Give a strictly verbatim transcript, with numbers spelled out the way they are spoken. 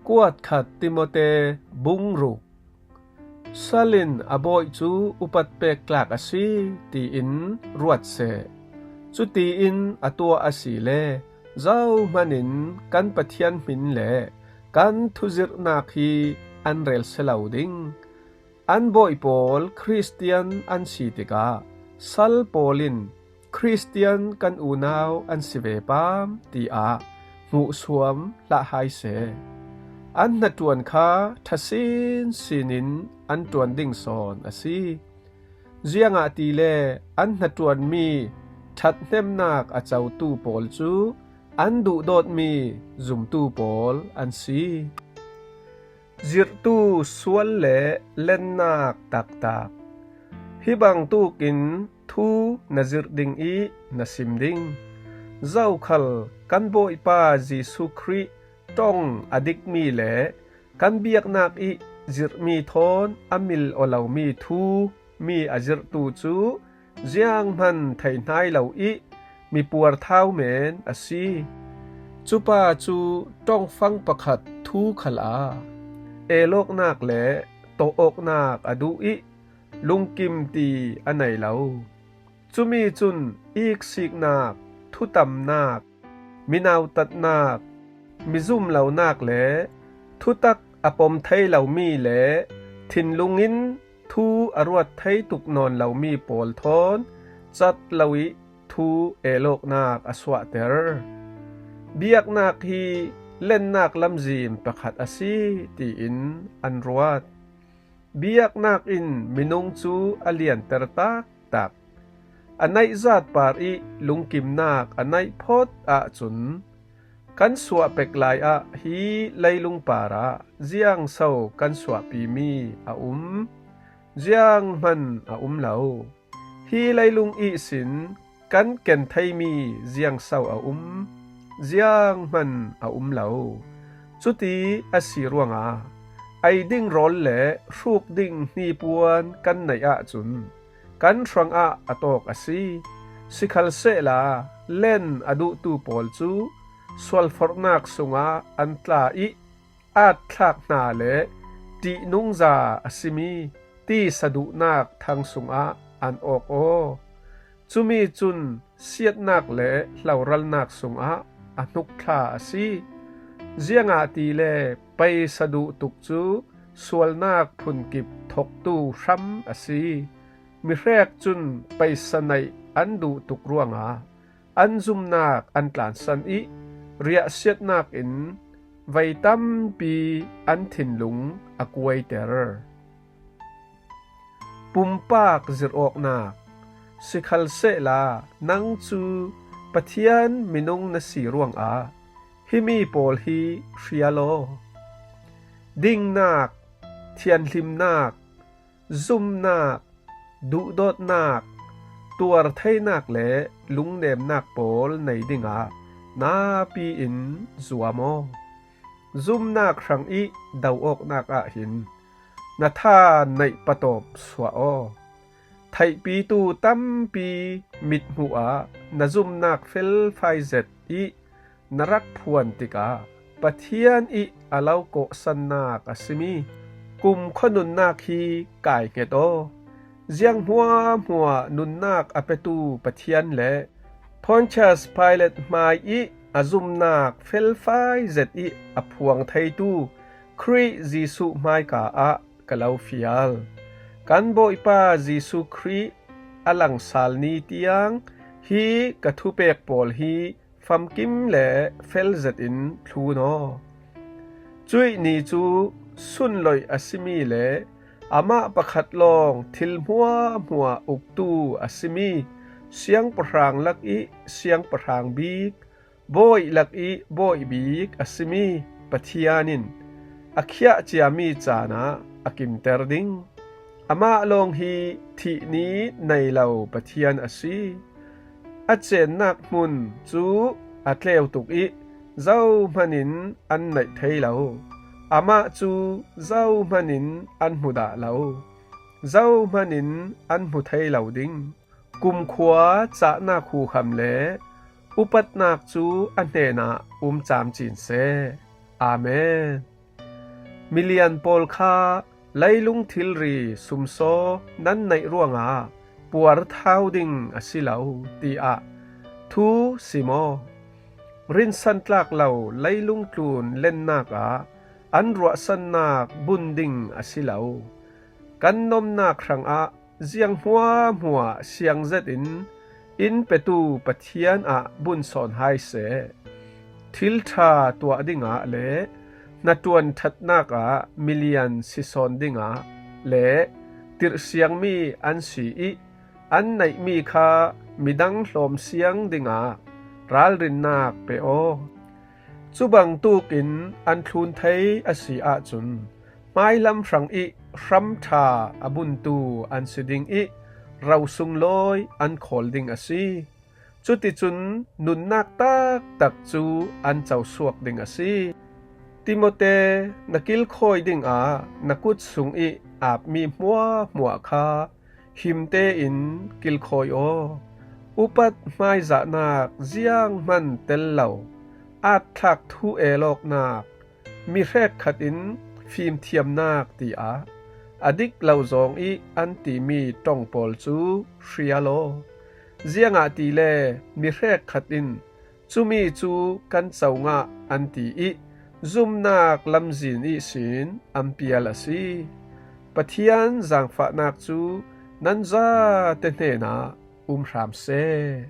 Kuat khat Timote bung ruk. Sal in a bawih cu upat pek tlak a si, tiin ruat seh. Cutiin a tuah a si le, zohman in kan Pathian hmin le kan thuzirhnak hi an rel si lo ding. An bawih pawl Khristian an si tikah sal pawl in Khristian kan unau an si ve pam, tiah hmuhsuam hlah hai seh. An hnaṭuan kha ṭha sinsin in an ṭuan ding sawn a si. Ziangahtile an hnaṭuanmi ṭhathnemnak a cotu pawl cu an duhdawtmi zumtu pawl an si. Zirhtu sual le lennak taktak. Hi bangtuk in thu na zirh ding i na sim ding. Zokhal kan Bawipa Jesuh Khrih ṭong a dikmi le kan biaknak i zirhmi thawn a mil aw lomi thu mi a zirhtu cu zianghman thei hnai lo i mi puarthau men a si. Cupa cu ṭongfang pakhat thu khal a elawknak le tawh awknak a duh i lungkim ti a nei lo. Cumi cun iksiknak, thutamnak, mi nautatnak, mi zumlonak le thutak a pom thei lomi le thinlung in thu a ruat thei tuk nawn lomi pawl thawn cat lo i thu elawknak a suahter. Biaknak hi lennak lamzin pakhat a si, tiin an ruat. Biaknak in minung cu a lianter taktak. A naih zat par i lungkimnak a naih phawt ahcun kan suah pek lai ah hi leilung parah ziangso kan suahpimi a um? Zianghman a um lo. Hi leilung ihsin kan ken theimi ziangso a um? Zianghman a um lo. Cuti a si ruangah ei ding rawl le hruk ding hnipuan kan neih ahcun kan hrangah a tawk a si. Sikhalsehla len a duhtu pawl cu sualforhnak sungah an tla i atthlak hna le ṭihnungza a simi tisa duhnak thang sungah an awk aw. Cumi cun siatnak le hloralnak sungah a hnukthla a si. Ziangahtile paisa duh tuk cu sualnak phunkip thoktu hram a si. Mihrek cun paisa neih an duh tuk ruangah an zumnak an tlansan i riahsiatnak in vei tampi an thinlung a kuaiter. Pumpak zirhawknak. Sikhalsehla nang cu Pathian minung na si ruangah himi pawl hi hrial aw. Dingnak, thianhlimnak, zumnak, duhdawtnak, tuartheinak le lungnemnak pawl nei dingah napi in zuam aw. Zumnak hrang i do awknak ah hin na tha neih patawp suah aw. Theihpitu tampi mithmuh ah na zumnak felfai zet i na rak phuan tikah Pathian i a lo kawhsannak a simi kumkhua nunnak hi kai hnget aw. Ziang hmuahhmuah nunnak a petu Pathian le Pontius Pilate hmai i a zumnak felfai zet i a phuang theitu Khrih Jesuh hmaika ah ka lo fial. Kan Bawipa Jesuh Khrih a langsal ni tiang hi ka thupek pawl hi famkim le fel zetin thlun aw. Cuih ni cu sunloih a simi le amah pakhat lawng thil hmuahhmuah uktu a simi siangpahrang lak i siangpahrang bik, bawi lak i bawi bik a simi Pathian in a khiah ciami caan ah a kimter ding. Amah lawng hi thih ni nei lo Pathian a si. A cennak hmun cu a tleu tuk i zohman in an naih thei lo. Amah cu zohman in an hmu dah lo. Zohman in an hmu thei lo ding. Kumkhua cahnak huham le upatnak cu a hnenah um camcin seh. Amen. milian pawl kha leilung thilri sumsaw nan neih ruangah puarthau ding a si lo, tiah thu sim aw. Rinsan tlak lo leilung tlun lennak ah an ruahsannak bun ding a si lo. Kan nomnak hrangah ziang hmuahhmuah siang zetin in petu Pathian ah bun sawn hai seh. Thil ṭha tuah dingah le hnaṭuan ṭhatnak ah milian si sawn dingah le tirhsiangmi an si ih an neihmi kha midang hlawm siang dingah ralrinnak pe aw. Cubangtuk in an thlun thei a si ahcun hmailam hrang ih hram ṭha a buntu an si ding ih ro sunglawi an khawl ding a si. Cuticun nunnak taktak cu an cosuak ding a si. Timote, na kilkhawi dingah na kut sung ih apmi hmuahhmuah kha him tein kilkhawi aw. Upat hmaizahnak zianghman tel lo, atthlak thu el awknak, mi hrekkhat in fimthiamnak tiah a dik lo zong ih an timi ṭong pawl cu hrial aw. Ziangahtile mi hrekkhat in cumi cu kan co ngah an ti ih zumnak lamzin ihsin an pial a si. Pathian zaangfahnak cu nan zate hnenah um hram seh.